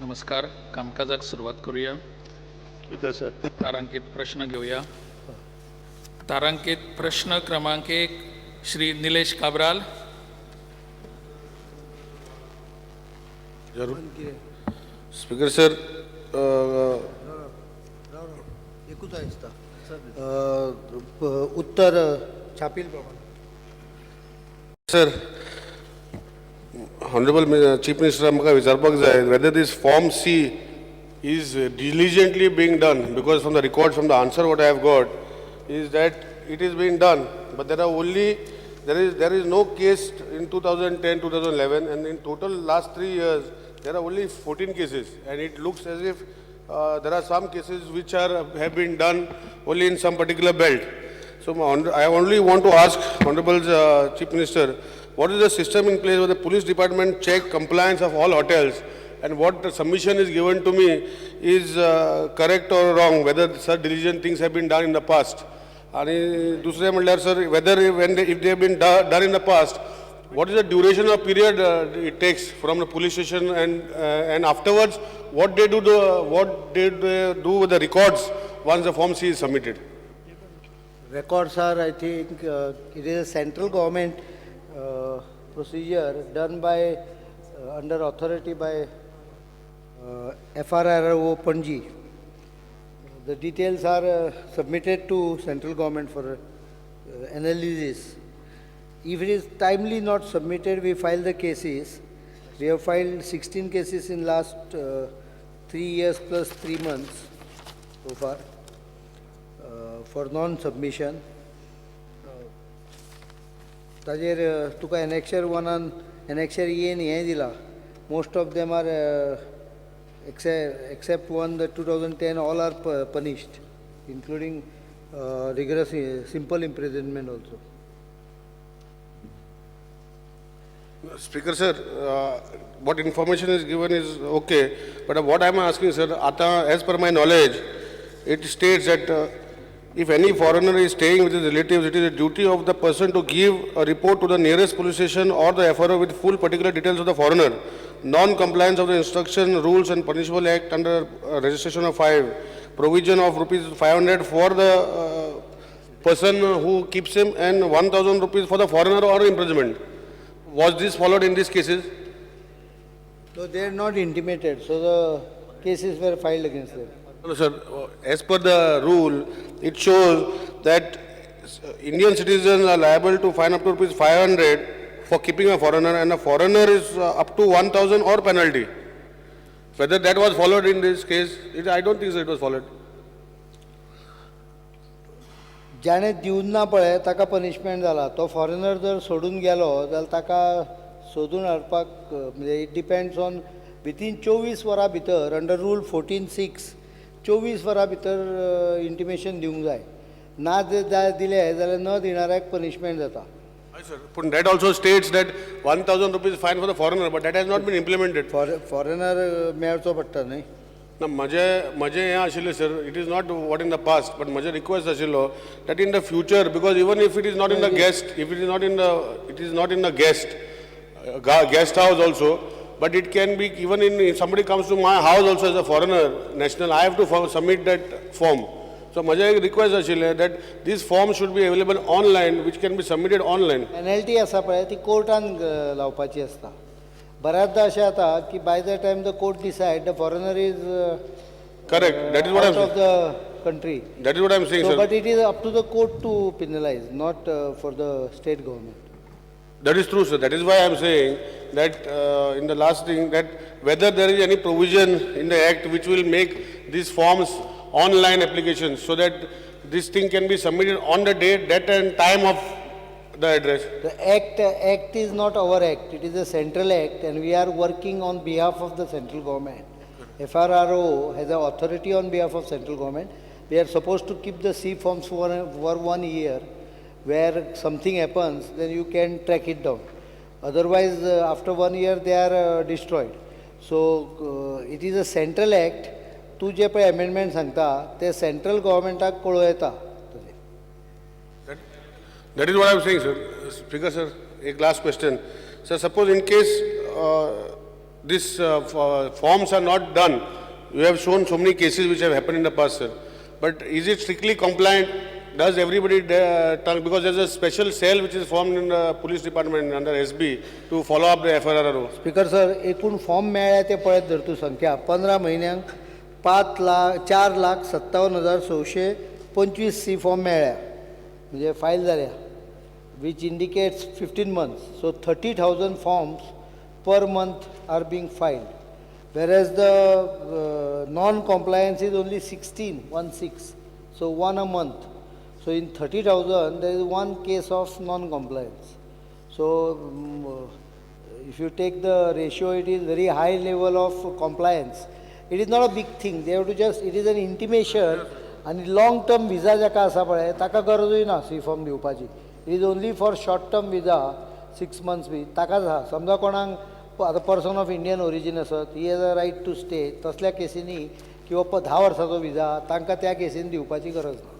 नमस्कार. कामकाजाक सुरवात करूया. Speaker sir. तारांकित प्रश्न घेवया. तारांकित प्रश्न क्रमांक 1, श्री निलेश काब्राल. जरूर. स्पीकर सर, एकूच दिसता उत्तर छापील प्रमाणे. सर, ऑनरेबल चीफ मिनिस्टर, म्हाका विचारपाक जाय whether this Form C is diligently being done, because from the record, from the answer what I have got is that it is being done, but there are only there is no case in 2010, 2011, and in total last 3 years there are only 14 cases, and it looks as if there are some cases which are have been done only in some particular belt. So I only want to ask Honorable Chief Minister, what is the system in place where the police department check compliance of all hotels, and what the submission is given to me is correct or wrong, whether such diligent things have been done in the past? आणि दुसरें म्हणल्यार sir, whether when if they have been done in the past, what is the duration of period it takes from the police station, and afterwards what they do with the records once the Form C is submitted? Records are, I think, it is a central government procedure done by, under authority by FRRO Panji. The details are submitted to central government for analysis. If it is timely not submitted, we file the cases. We have filed 16 cases in last 3 years plus 3 months so far for non-submission. ताजेर तुका annexure वनान, annexure N हें दिलां. Most of them are, except one, the 2010, all are punished, including rigorous simple imprisonment also. Speaker sir, what information is given is okay, but what I am asking, sir, आता as per my knowledge, it states that if any foreigner is staying with his relatives, it is a duty of the person to give a report to the nearest police station or the FRO with full particular details of the foreigner. Non-compliance of the instruction, rules and punishable act under registration of 5, provision of ₹500 for the person who keeps him and ₹1000 for the foreigner or imprisonment. Was this followed in these cases? So they are not intimated, so the cases were filed against them. No, sir, as per the rule, it shows that Indian citizens are liable to fine up to ₹500 for keeping a foreigner, and a foreigner is up to 1000 or penalty. Whether that was followed in this case, I don't think so it was followed. जाणें दिवन ना पळय ताका punishment जाला. तो foreigner जर सोडून गेलो जाल्यार ताका सोदून हाडपाक म्हणजे it depends on within 24 वरां भितर, अंडर रूल 14(6), 24 वरां भितर इंटिमेशन दिवंक जाय. ना जर जाय दिलें जाल्यार न दिणाऱ्याक पनिशमेंट जाता. Aye, sir. But that also states that ₹1000 fine for the foreigner, but that has not been implemented. Foreigner मेळचो पडटा न्हय. ना, म्हजें हें आशिल्लें sir, it is not what in the past, but म्हजें रिक्वेस्ट आशिल्लो that in the future, because even if it is not in the guest, if it is not in the it is not in the guest house also, but it can be even in if somebody comes to my house also as a foreigner national, I have to submit that form. So म्हजें एक request आशिल्लें that this form should be available online, which can be submitted online. Penalty आसा पळय, ती कोर्टान लावपाची आसता. बऱ्याचदा अशें जाता की by the time the court decide, the foreigner is Correct, that is what out I of the country. That is what I am saying, So, sir. But it is up to the court to penalize, not for the state government. That is true, sir. That is why I am saying that in the last thing, that whether there is any provision in the act which will make these forms online applications so that this thing can be submitted on the date, date and time of the address. The act is not our act, it is a central act, and we are working on behalf of the central government. FRRO has an authority on behalf of central government. We are supposed to keep the C forms for one year, where something happens, then you can track it down. Otherwise, after one year, they are destroyed. So, it is a central act. तूं जे पळय amendment सांगता ते central गव्हर्मेंटाक कळोवं येता. That is what I am saying, sir. Speaker sir, एक last question. Sir, suppose in case this forms are not done. You have shown so many cases which have happened in the past, sir. But is it strictly compliant? Does everybody, because there's a special cell which is formed in the police department under SB to follow up the FRRO. Speaker sir, एकूण form मेळ्ळ्या ते पळयत जर तूं संख्या 15 म्हयन्यांक 5 lakh 4,57,625 C form मेळ्ळ्या, म्हणजे फायल जाल्या, which indicates 15 months. So 30,000 forms per month are being filed, whereas the non compliance is only 16, 16, so one a month. So in 30,000 there is one case of non compliance. So if you take the ratio, it is very high level of compliance. It is not a big thing. They have to just, it is an intimation. आनी long term visa जाका आसा पळय ताका गरजूय ना C form दिवपाची. It is only for short term visa, 6 months बी ताकाच आहा. समजा कोणाक आतां पर्सन ऑफ इंडियन ओरिजीन आसत, he has a right to stay, तसल्या केसींनी किंवा 10 वर्साचो विजा तांकां त्या केसीन दिवपाची गरज ना.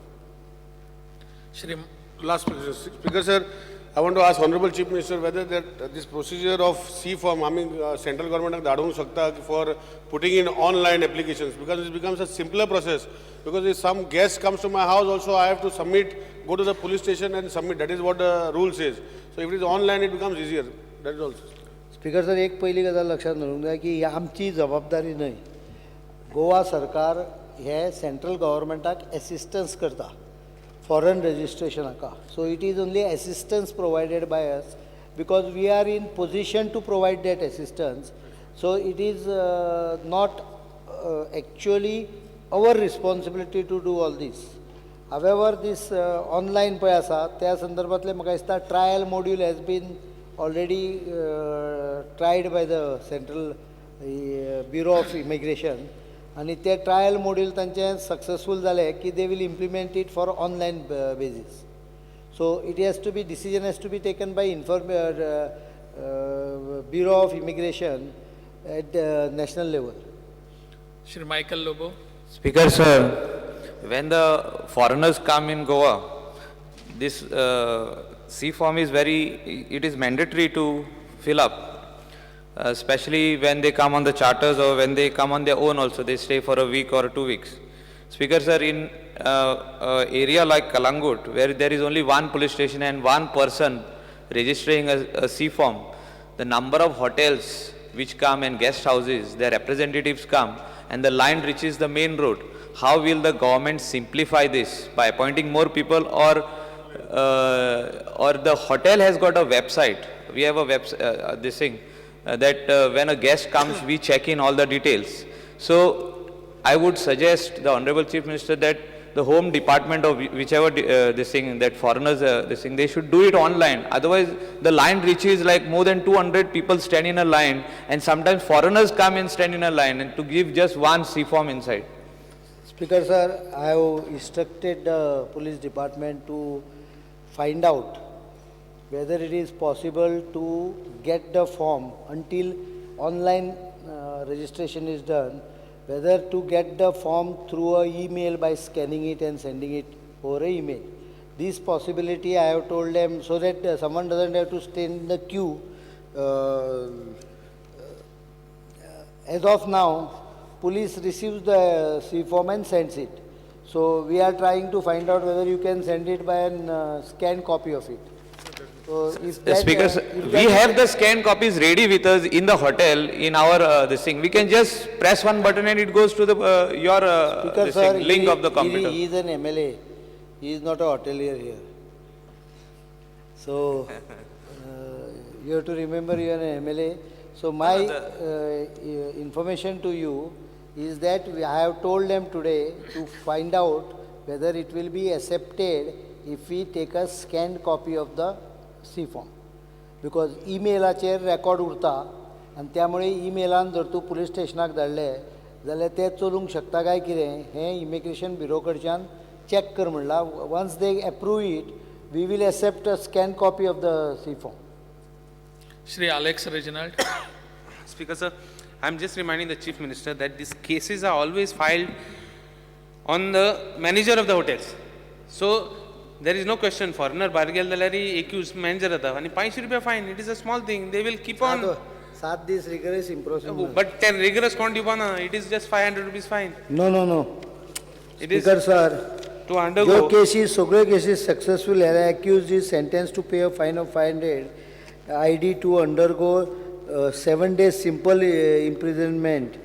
Shri Last speaker, sir, I want to ask Honorable Chief Minister whether that this procedure of C form, I mean, central government धाडूंक शकता for putting in online applications, because it becomes a simpler process. Because if some guest comes to my house also, I have to submit, go to the police station and submit. That is what the rule says. So if it is online, it becomes easier. That is also. Speaker sir, एक पयली गजाल लक्षात दवरूंक जाय की ही आमची जबाबदारी न्हय. गोवा सरकार हे सेंट्रल गव्हर्मेंटाक एसिस्टन्स करता फॉरन रजिस्ट्रेशनाका. So it is only assistance provided by us because we are in position to provide that assistance. So it is not actually our responsibility to do all this. However, this online पळय आसा त्या संदर्भातलें म्हाका दिसता trial module has been already tried by the Central Bureau of Immigration आनी ते trial module तांचें successful जालें की they will implement it for online basis. So it has to be decision has to be taken by inform Bureau of Immigration at national level. Shri Michael Lobo. Speaker sir, when the foreigners come in Goa, this C form is very, it is mandatory to fill up. Especially when they come on the charters or when they come on their own also, they stay for a week or 2 weeks. Speaker sir, in area like Kalangut, where there is only one police station and one person registering a C form, the number of hotels which come and guest houses, their representatives come, and the line reaches the main road. How will the government simplify this? By appointing more people or the hotel has got a website. We have a web, this thing, that when a guest comes, we check in all the details. So I would suggest the Honorable Chief Minister that the home department of whichever this thing, that foreigners, this thing, they should do it online. Otherwise, the line reaches like more than 200 people stand in a line, and sometimes foreigners come and stand in a line and to give just one C form inside. Speaker sir, I have instructed the police department to find out whether it is possible to get the form until online registration is done, whether to get the form through a email by scanning it and sending it over a email. This possibility I have told them so that someone doesn't have to stay in the queue. As of now, police receives the C form and sends it. So we are trying to find out whether you can send it by an scanned copy of it. So if The that, speaker, if we that- have the scanned copies ready with us in the hotel, in our, this thing. We can just press one button and it goes to the, your, Speaker this sir, thing, link of the computer. He is an MLA. He is not a hotelier here. So you have to remember you are an MLA. So my information to you is that I have told them today to find out whether it will be accepted if we take a scanned copy of the C form. Because ईमेलाचेर record उरता आनी त्यामुळे ईमेलान जर तूं police स्टेशनाक धाडले जाल्यार ते चलूंक शकता काय कितें हें इमिग्रेशन ब्युरो कडच्यान चॅक कर म्हणलां. Once they approve it, we will accept a scan copy of the C form. Shri Alex Reginald. Speaker sir, I am just reminding the Chief Minister that these cases are always filed on the manager of the hotels. So there is no question, foreigner भायर गेले जाल्यार accused manager जाता आनी 500 रुपया fine, it is a small thing, they will keep on. सात दीस rigorous इम्प्रोसमेंट. But ते rigorous कोण दिवपा ना, it is just ₹500 fine. No, no, no. It is Speaker sir, to ज्यो अंडरगो. केसी, सगळ्यो केसी सक्सेसफूल जाल्या, accused is sentenced to pay a fine of 500, ID to undergo 7 days simple imprisonment,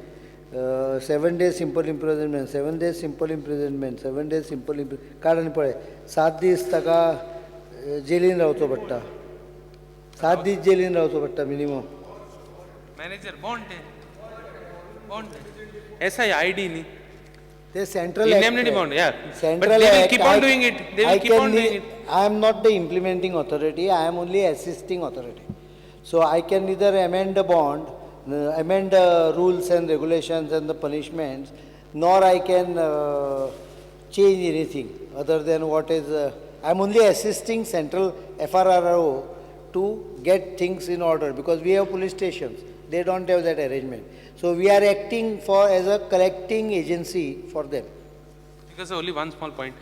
7 days simple imprisonment, 7 days simple imprisonment, 7 days simple. काड आनी पळय, सात दीस ताका जेलीन रावचो पडटा, सात दीस जेलीन रावचो पडटा मिनिमम. मॅनेजर बॉन्ड ते, बॉन्ड एस I ID न्ही. ते central Indemnity bond, yeah. But Central they will act, keep on doing it. They will I keep can on doing it. I am not the implementing authority, I am only assisting authority. So I can neither amend the bond, amend the rules and regulations and the punishments, nor I can change anything other than what is. I am only assisting central FRRO to get things in order because we have police stations. They don't have that arrangement. So we are acting for as a collecting agency for them. Because only one small point.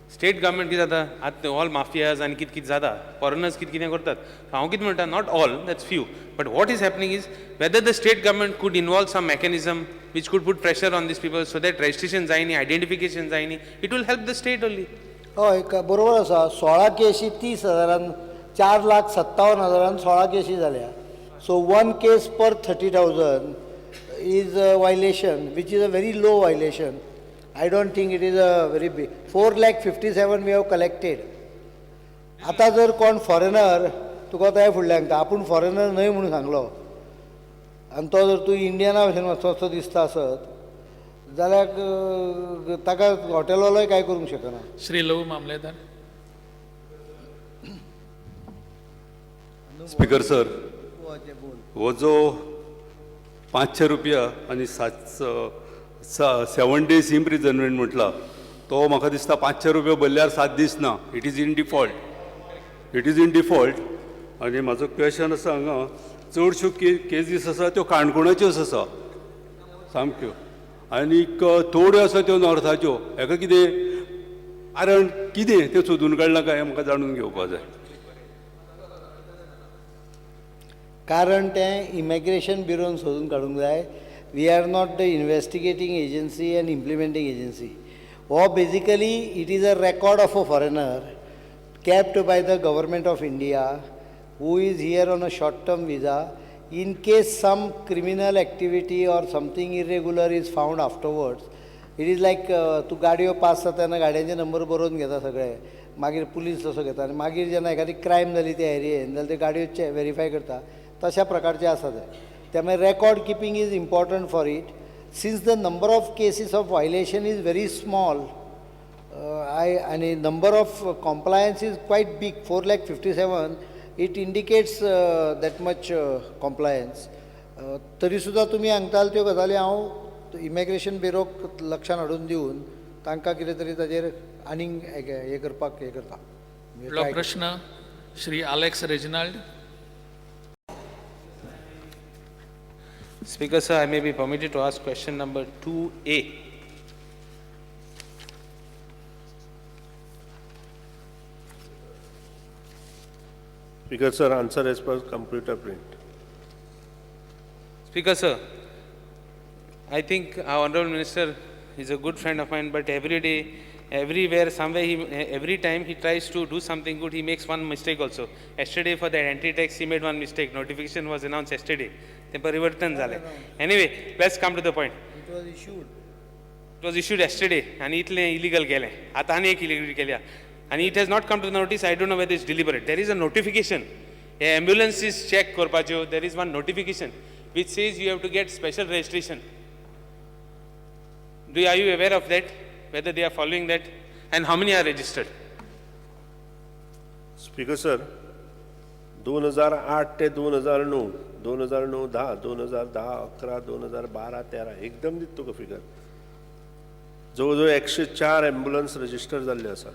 State government कितें जाता आतां, all mafias आनी कितें कितें जाता, foreigners कितें कितें करतात. हांव कितें म्हणटा, not all, that's few, but what is happening is whether the state government could involve some mechanism which could put pressure on these people so that registration जाय न्ही, आयडेंटिफिकेशन जाय न्ही, it will help the state only. हय, बरोबर आसा. 16 केशी 30 हजारान, 4,57,000न 16 केशी जाल्या. So one case per 30,000 is a violation, which is a very low violation. I don't think it is a very big. 4 lakh 57 we have collected. आतां जर कोण फॉरेनर तुका आतां हे फुडल्यान सांगता, आपूण फॉरेनर न्हय म्हणून सांगलो आनी तो जर तूं इंडियना भशेन मातसो असो दिसता आसत जाल्यार ताका हॉटेलवालोय कांय करूंक शकना. श्री लवू मामलेदार. स्पीकर सर, हो जो 500 रुपया आनी सात 7 डेज इम्प्रिजनमेंट म्हटला, तो म्हाका दिसता 500 रुपया भरल्यार 7 दीस ना. It is in default, it is in default. आनी म्हाजो क्वेशन आसा, हांगा चडश्यो केजीस आसा त्यो काणकोणाच्योच आसा सामक्यो आनीक थोड्यो आसा त्यो नॉर्थाच्यो. हेका कितें कारण, कितें तें सोदून काडलां काय, म्हाका जाणून घेवपा जाय. कारण तें इमिग्रेशन ब्युरोन सोदून काडूंक जाय. We are not the investigating agency and implementing agency. हो basically it is a record of a foreigner kept by the government of India who is here on a short term visa. In case some criminal activity or something irregular is found afterwards, it is like तूं गाडयो pass जाता तेन्ना गाडयांचे number बरोवन घेता सगळे, मागीर police तसो घेता आनी मागीर जेन्ना एखादी क्रायम जाली त्या एरियेन जाल्यार त्यो गाडयो वेरीफाय करता, तशा प्रकारचें आसा तें. त्यामुळे record keeping is important for it. Since the number of cases of violation is very small, I आणि number of compliance is quite big, 4 lakh 57, it indicates that much compliance. तरी सुद्दां तुमी सांगताले त्यो गजाली हांव इमिग्रेशन ब्युरोक लक्षान हाडून दिवन तांकां कितें तरी ताजेर आनीक हें करपाक हें करता. फुडलो प्रश्न Shri Alex Reginald. Speaker sir, I may be permitted to ask question number 2A. Speaker sir, answer as per computer print. Speaker sir, I think our honorable minister is a good friend of mine, but every day, everywhere, somewhere, he, every time he tries to do something good, he makes one mistake also. Yesterday for the anti-tax, he made one mistake. Notification was announced yesterday. ते परिवर्तन झाले. Anyway, let's come to the point. It was issued. It was issued yesterday आनी इतलें illegal केलें. आतां आनी एक illegal केल्या आनी it has not come to notice. I don't know whether it's deliberate. There is a notification, hey ambulances check करपाच्यो, there is one notification which says you have to get special registration. Do are you aware of that, whether they are following that and how many are registered? Speaker sir, 2008 ते 2009, 2009 10, 2010 11, 2012 13, एकदम दिता तुका figure, जवळ जवळ 104 ambulance register जाल्ले आसा.